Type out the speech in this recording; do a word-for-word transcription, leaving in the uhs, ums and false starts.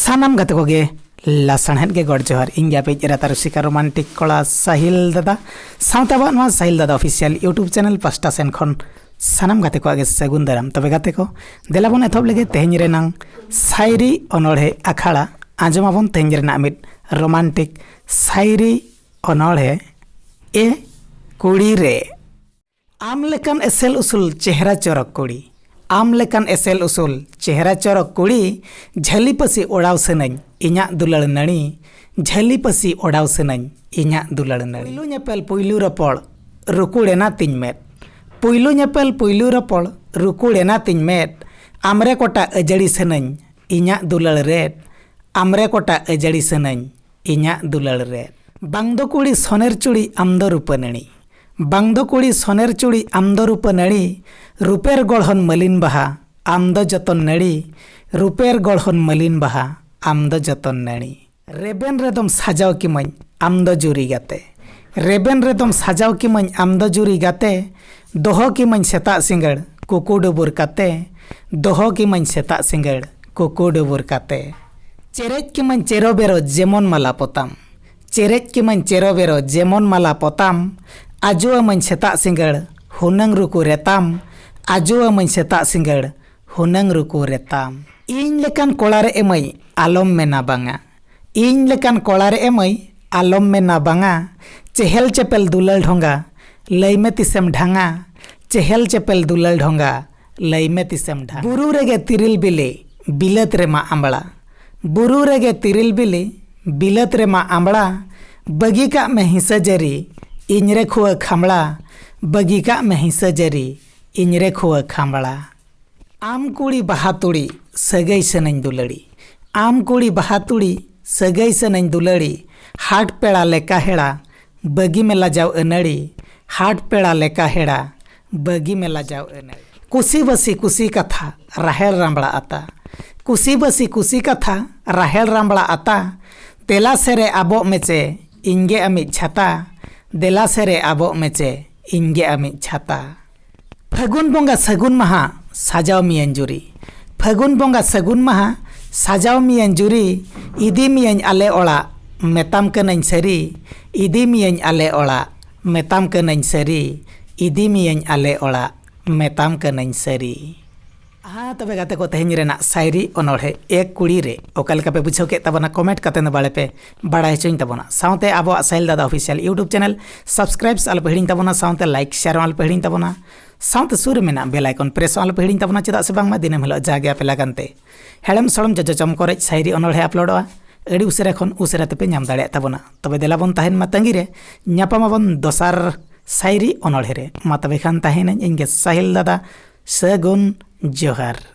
ᱥᱟᱱᱟᱢ ᱜᱟᱛᱮ ᱠᱚᱜᱮ ᱞᱟᱥᱟᱬᱦᱮᱫ ᱜᱮ ᱜᱚᱰ ᱡᱚᱦᱟᱨ᱾ ᱤᱧ ᱜᱮ ᱟᱯᱮᱭᱤᱡ ᱨᱟᱛᱟ ᱨᱩᱥᱤᱠᱟ ᱨᱳᱢᱟᱱᱴᱤᱠ ᱠᱚᱲᱟ ᱥᱟᱦᱤᱞ ᱫᱟᱫᱟ ᱥᱟᱶᱛᱮ ᱟᱵᱚᱣᱟᱜ ᱱᱚᱣᱟ ᱥᱟᱦᱤᱞ ᱫᱟᱫᱟ ᱚᱯᱷᱤᱥᱤᱭᱟᱞ YouTube ᱪᱮᱱᱮᱞ ᱯᱟᱥᱴᱟ ᱥᱮᱱ ᱠᱷᱚᱱ ᱥᱟᱱᱟᱢ ᱜᱟᱛᱮ ᱠᱚᱣᱟᱜ ᱜᱮ ᱥᱟᱹᱜᱩᱱ ᱫᱟᱨᱟᱢ᱾ ᱛᱚᱵᱮ ᱜᱟᱛᱮ ᱠᱚ, ᱫᱮᱞᱟ ᱵᱚᱱ ᱮᱛᱚᱦᱚᱵ ᱞᱮᱜᱮ ᱛᱮᱦᱮᱧ ᱨᱮᱱᱟᱝ ᱥᱟᱭᱨᱤ ᱚᱱᱚᱬᱦᱮ ᱟᱠᱷᱲᱟ᱾ ᱟᱸᱡᱚᱢ ᱟᱵᱚᱱ ᱛᱮᱦᱮᱧ ᱨᱮᱱᱟᱜ ᱢᱤᱫ ᱨᱳᱢᱟᱱᱴᱤᱠ ᱥᱟᱭᱨᱤ ᱚᱱᱚᱬᱦᱮ᱾ ᱮ ᱠᱩᱲᱤ ᱨᱮ᱾ ᱟᱢ ᱞᱮᱠᱟᱱ ᱮᱥᱮᱞ ᱩᱥᱩᱞ ᱪᱮᱦᱨᱟ ᱪᱚᱨᱚᱠ ᱠᱩᱲᱤ, ᱟᱢ ᱞᱮᱠᱟᱱ ᱮᱥᱮᱞ ᱩᱥᱩᱞ ᱪᱮᱦᱨᱟ ᱪᱚᱨᱚᱠ ᱠᱩᱲᱤ, ᱡᱷᱟᱹᱞᱤ ᱯᱟᱹᱥᱤ ᱚᱰᱟᱣ ᱥᱟᱹᱱᱟᱹᱧ ᱤᱧᱟᱜ ᱫᱩᱞᱟᱹᱲ ᱱᱟᱹᱲᱤ, ᱡᱷᱟᱹᱞᱤ ᱯᱟᱹᱥᱤ ᱚᱰᱟᱣ ᱥᱟᱹᱱᱟᱹᱧ ᱤᱧᱟᱜ ᱫᱩᱞᱟᱹᱲ ᱱᱟᱹᱲᱤ᱾ ᱯᱩᱭᱞᱩ ᱧᱮᱯᱮᱞ ᱯᱩᱭᱞᱩ ᱨᱚᱯᱚᱲ ᱨᱩᱠᱩᱲ ᱮᱱᱟ ᱛᱤᱧ ᱢᱮᱫ, ᱯᱩᱭᱞᱩ ᱧᱮᱯᱮᱞ ᱯᱩᱭᱞᱩ ᱨᱚᱯᱚᱲ ᱨᱩᱠᱩᱲ ᱮᱱᱟ ᱛᱤᱧ ᱢᱮᱫ, ᱟᱢᱨᱮ ᱠᱚᱴᱟ ᱟᱹᱡᱟᱹᱲᱤ ᱥᱟᱹᱱᱟᱹᱧ ᱤᱧᱟᱜ ᱫᱩᱞᱟᱹᱲ ᱨᱮᱫ, ᱟᱢᱨᱮ ᱠᱚᱴᱟ ᱟᱹᱡᱟᱹᱲᱤ ᱥᱟᱹᱱᱟᱹᱧ ᱤᱧᱟᱜ ᱫᱩᱞᱟᱹᱲ ᱨᱮᱫ᱾ ᱵᱟᱝ ᱫᱚ ᱠᱩᱲᱤ ᱥᱚᱱᱮᱨ ᱪᱩᱲᱤ ᱟᱢ ᱫᱚ ᱨᱩᱯᱟᱹ ᱱᱟᱹᱲᱤ, ᱵᱟᱝ ᱫᱚ ᱠᱩᱲᱤ ᱥᱚᱱᱮᱨ ᱪᱩᱲᱤ ᱟᱢ ᱫᱚ ᱨᱩᱯᱟᱹ ᱱᱟᱹᱲᱤ, ᱨᱩᱯᱮᱨ ᱜᱚᱲᱦᱚᱱ ᱢᱟᱹᱞᱤᱱ ᱵᱟᱦᱟ ᱟᱢ ᱫᱚ ᱡᱚᱛᱚᱱ ᱱᱟᱹᱲᱤ, ᱨᱩᱯᱮᱨ ᱜᱚᱲᱦᱚᱱ ᱢᱟᱹᱞᱤᱱ ᱵᱟᱦᱟ ᱟᱢ ᱫᱚ ᱡᱚᱛᱚᱱ ᱱᱟᱹᱲᱤ᱾ ᱨᱮᱵᱮᱱ ᱨᱮᱫᱚᱢ ᱥᱟᱡᱟᱣ ᱠᱤᱢᱟᱹᱧ ᱟᱢ ᱫᱚ ᱡᱩᱨᱤ ᱜᱟᱛᱮ, ᱨᱮᱵᱮᱱ ᱨᱮᱫᱚᱢ ᱥᱟᱡᱟᱣ ᱠᱤᱢᱟᱹᱧ ᱟᱢ ᱫᱚ ᱡᱩᱨᱤ ᱜᱟᱛᱮ, ᱫᱚᱦᱚ ᱠᱤᱢᱟᱹᱧ ᱥᱮᱛᱟᱜ ᱥᱤᱸᱜᱟᱹᱲ ᱠᱩᱠᱩ ᱰᱩᱵᱩᱨ ᱠᱟᱛᱮ, ᱫᱚᱦᱚ ᱠᱤᱢᱟᱹᱧ ᱥᱮᱛᱟᱜ ᱥᱤᱸᱜᱟᱹᱲ ᱠᱩᱠᱩ ᱰᱩᱵᱩᱨ ᱠᱟᱛᱮ᱾ ᱪᱮᱨᱮᱡ ᱠᱤᱢᱟᱹᱧ ᱪᱮᱨᱚ ᱵᱮᱨᱚ ᱡᱮᱢᱚᱱ ᱢᱟᱞᱟ ᱯᱚᱛᱟᱢ, ᱪᱮᱨᱮᱡ ᱠᱤᱢᱟᱹᱧ ᱪᱮᱨᱚ ᱵᱮᱨᱚ ᱡᱮᱢᱚᱱ ᱢᱟᱞᱟ ᱯᱚᱛᱟᱢ, ᱟᱡᱚ ᱟᱹᱢᱟᱹᱧ ᱥᱮᱛᱟᱜ ᱥᱤᱸᱜᱟᱹᱲ ᱦᱩᱱᱟᱹᱝ ᱨᱩᱠᱩ ᱨᱮᱛᱟᱢ, ᱟᱡᱚ ᱟᱹᱢᱟᱹᱧ ᱥᱮᱛᱟᱜ ᱥᱤᱸᱜᱟᱹᱲ ᱦᱩᱱᱟᱹᱝ ᱨᱩᱠᱩ ᱨᱮᱛᱟᱢ᱾ ᱤᱧ ᱞᱮᱠᱟᱱ ᱠᱚᱲᱟ ᱨᱮ ᱮᱢᱟᱹᱭ ᱟᱞᱚᱢ ᱢᱮᱱᱟ ᱵᱟᱝᱟ, ᱤᱧ ᱞᱮᱠᱟᱱ ᱠᱚᱲᱟ ᱨᱮ ᱮᱢᱟᱹᱭ ᱟᱞᱚᱢ ᱢᱮᱱᱟ ᱵᱟᱝᱟ, ᱪᱮᱦᱮᱞ ᱪᱮᱯᱮᱞ ᱫᱩᱞᱟᱹᱲ ᱰᱷᱚᱸᱜᱟ ᱞᱟᱹᱭ ᱢᱮ ᱛᱤᱥᱮᱢ ᱰᱷᱟᱝᱟ, ᱪᱮᱦᱮᱞ ᱪᱮᱯᱮᱞ ᱫᱩᱞᱟᱹᱲ ᱰᱷᱚᱸᱜᱟ ᱞᱟᱹᱭ ᱢᱮ ᱛᱤᱥᱮᱢ ᱰᱷᱟᱝᱟ᱾ ᱵᱩᱨᱩ ᱨᱮᱜᱮ ᱛᱤᱨᱤᱞ ᱵᱤᱞᱤ ᱵᱤᱞᱟᱹᱛ ᱨᱮᱢᱟ ᱟᱢᱲᱟ, ᱵᱩᱨᱩ ᱨᱮᱜᱮ ᱛᱤᱨᱤᱞ ᱵᱤᱞᱤ ᱵᱤᱞᱟᱹᱛ ᱨᱮᱢᱟ ᱟᱢᱲᱟ, ᱵᱟᱹᱜᱤ ᱠᱟᱜ ᱢᱮ ᱦᱤᱸᱥᱟᱹ ᱡᱟᱹᱨᱤ ᱤᱧ ᱨᱮ ᱠᱷᱩᱣᱟᱹ ᱠᱷᱟᱢᱲᱟ, ᱵᱟᱹᱜᱤ ᱠᱟᱜ ᱢᱮ ᱦᱤᱸᱥᱟᱹ ᱡᱟᱹᱨᱤ ᱤᱧ ᱨᱮ ᱠᱷᱩᱣᱟᱹ ᱠᱷᱟᱢᱲᱟ᱾ ᱟᱢ ᱠᱩᱲᱤ ᱵᱟᱦᱟ ᱛᱩᱲᱤ ᱥᱟᱹᱜᱟᱹᱭ ᱥᱟᱹᱱᱟᱹᱧ ᱫᱩᱞᱟᱹᱲᱤ, ᱟᱢ ᱠᱩᱲᱤ ᱵᱟᱦᱟ ᱛᱩᱲᱤ ᱥᱟᱹᱜᱟᱹᱭ ᱥᱟᱹᱱᱟᱹᱧ ᱫᱩᱞᱟᱹᱲᱤ, ᱦᱟᱴ ᱯᱮᱲᱟ ᱞᱮᱠᱟ ᱦᱮᱲᱟ ᱵᱟᱹᱜᱤ ᱢᱮ ᱞᱟᱡᱟᱣ ᱟᱹᱱᱟᱹᱲᱤ, ᱦᱟᱴ ᱯᱮᱲᱟ ᱞᱮᱠᱟ ᱦᱮᱲᱟ ᱵᱟᱹᱜᱤ ᱢᱮ ᱞᱟᱡᱟᱣ ᱟᱹᱱᱟᱹᱲᱤ᱾ ᱠᱩᱥᱤ ᱵᱟᱹᱥᱤ ᱠᱩᱥᱤ ᱠᱟᱛᱷᱟ ᱨᱟᱦᱮᱲ ᱨᱟᱢᱵᱲᱟ ᱟᱛᱟ, ᱠᱩᱥᱤ ᱵᱟᱹᱥᱤ ᱠᱩᱥᱤ ᱠᱟᱛᱷᱟ ᱨᱟᱦᱮᱲ ᱨᱟᱢᱵᱲᱟ ᱟᱛᱟ, ᱫᱮᱞᱟ ᱥᱮᱨᱮ ᱟᱵᱚᱜ ᱢᱮᱪᱮ ᱤᱧ ᱜᱮ ᱟᱢᱤᱡ ᱪᱷᱟᱛᱟ, ᱫᱮᱞᱟ ᱥᱮᱨᱮ ᱟᱵᱚᱜ ᱢᱮᱪᱮ ᱤᱧ ᱜᱮ ᱟᱢᱤᱡ ᱪᱷᱟᱛᱟ᱾ ᱯᱷᱟᱹᱜᱩᱱ ᱵᱚᱸᱜᱟ ᱥᱟᱹᱜᱩᱱ ᱢᱟᱦᱟ ᱥᱟᱡᱟᱣ ᱢᱤᱭᱟᱹᱧ ᱡᱩᱨᱤ, ᱯᱷᱟᱹᱜᱩᱱ ᱵᱚᱸᱜᱟ ᱥᱟᱹᱜᱩᱱ ᱢᱟᱦᱟ ᱥᱟᱡᱟᱣ ᱢᱤᱭᱟᱹᱧ ᱡᱩᱨᱤ, ᱤᱫᱤ ᱢᱤᱭᱟᱹᱧ ᱟᱞᱮ ᱚᱲᱟᱜ, ᱢᱮᱛᱟᱢ ᱠᱟᱹᱱᱟᱹᱧ ᱥᱟᱹᱨᱤ, ᱤᱫᱤ ᱢᱤᱭᱟᱹᱧ ᱟᱞᱮ ᱚᱲᱟᱜ, ᱢᱮᱛᱟᱢ ᱠᱟᱹᱱᱟᱹᱧ ᱥᱟᱹᱨᱤ, ᱤᱫᱤ ᱢᱤᱭᱟᱹᱧ ᱟᱞᱮ ᱚᱲᱟᱜ, ᱢᱮᱛᱟᱢ ᱠᱟᱹᱱᱟᱹᱧ ᱥᱟᱹᱨᱤ᱾ ᱦᱮᱸ, ᱛᱚᱵᱮ ᱜᱟᱛᱮ ᱠᱚ, ᱛᱮᱦᱮᱧ ᱨᱮᱱᱟᱜ ᱥᱟᱭᱨᱤ ᱚᱱᱚᱬᱦᱮ ᱮᱠ ᱠᱩᱲᱤ ᱨᱮ ᱚᱠᱟ ᱞᱮᱠᱟ ᱯᱮ ᱵᱩᱡᱷᱟᱹᱣ ᱠᱮᱫ ᱛᱟᱵᱚᱱᱟ? ᱠᱚᱢᱮᱱᱴ ᱠᱟᱛᱮ ᱫᱚ ᱵᱟᱲᱮ ᱯᱮ ᱵᱟᱲᱟᱭ ᱦᱚᱪᱚᱧ ᱛᱟᱵᱚᱱᱟ᱾ ᱥᱟᱶᱛᱮ ᱟᱵᱚᱣᱟᱜ ᱥᱟᱦᱤᱞ ᱫᱟᱫᱟ ᱚᱯᱷᱤᱥᱤᱭᱟᱞ YouTube ᱪᱮᱱᱮᱞ ᱥᱟᱵᱥᱠᱨᱟᱭᱤᱵᱽ ᱟᱞᱚ ᱯᱮ ᱦᱤᱲᱤᱧ ᱛᱟᱵᱚᱱᱟ, ᱥᱟᱶᱛᱮ ᱞᱟᱭᱤᱠ ᱥᱮᱭᱟᱨ ᱦᱚᱸ ᱟᱞᱚ ᱯᱮ ᱦᱤᱲᱤᱧ ᱛᱟᱵᱚᱱᱟ, ᱥᱟᱶᱛᱮ ᱥᱩᱨ ᱨᱮ ᱢᱮᱱᱟᱜ ᱵᱮᱞ ᱟᱭᱠᱚᱱ ᱯᱨᱮᱥ ᱦᱚᱸ ᱟᱞᱚ ᱯᱮ ᱦᱤᱲᱤᱧ ᱛᱟᱵᱚᱱᱟ᱾ ᱪᱮᱫᱟᱜ ᱥᱮ ᱵᱟᱝᱢᱟ ᱫᱤᱱᱟᱹᱢ ᱦᱤᱞᱳᱜ ᱡᱟᱜᱮ ᱟᱯᱮ ᱞᱟᱜᱟᱱ ᱛᱮ ᱦᱮᱲᱮᱢ ᱥᱚᱲᱚᱢ ᱡᱚᱡᱚ ᱪᱚᱢᱠᱚᱨᱮᱡ ᱥᱟᱭᱨᱤ ᱚᱱᱚᱬᱦᱮ ᱟᱯᱞᱳᱰᱚᱜᱼᱟ᱾ ᱟᱹᱰᱤ ᱩᱥᱟᱹᱨᱟ ᱠᱷᱚᱱ ᱩᱥᱟᱹᱨᱟ ᱛᱮᱯᱮ ᱧᱟᱢ ᱫᱟᱲᱮᱭᱟᱜ ᱛᱟᱵᱚᱱᱟ᱾ ᱛᱚᱵᱮ ᱫᱮᱞᱟ ᱵᱚᱱ ᱛᱟᱦᱮᱱ ᱢᱟ ᱛᱟᱺᱜᱤ ᱨᱮ, ᱧᱟᱯᱟᱢ ᱟᱵᱚᱱ ᱫᱚᱥᱟᱨ ᱥᱟᱭᱨᱤ ᱚᱱᱚᱬᱦᱮ ᱨᱮ᱾ ᱢᱟ ᱛᱚᱵᱮ ᱠᱷᱟᱱ ᱛᱟᱦᱮᱱᱟᱹᱧ ᱤᱧ ᱜᱮ ᱥᱟᱦᱤᱞ ᱫᱟᱫᱟ, ᱥᱟᱹᱜᱩᱱ ᱡᱚᱦᱟᱨ᱾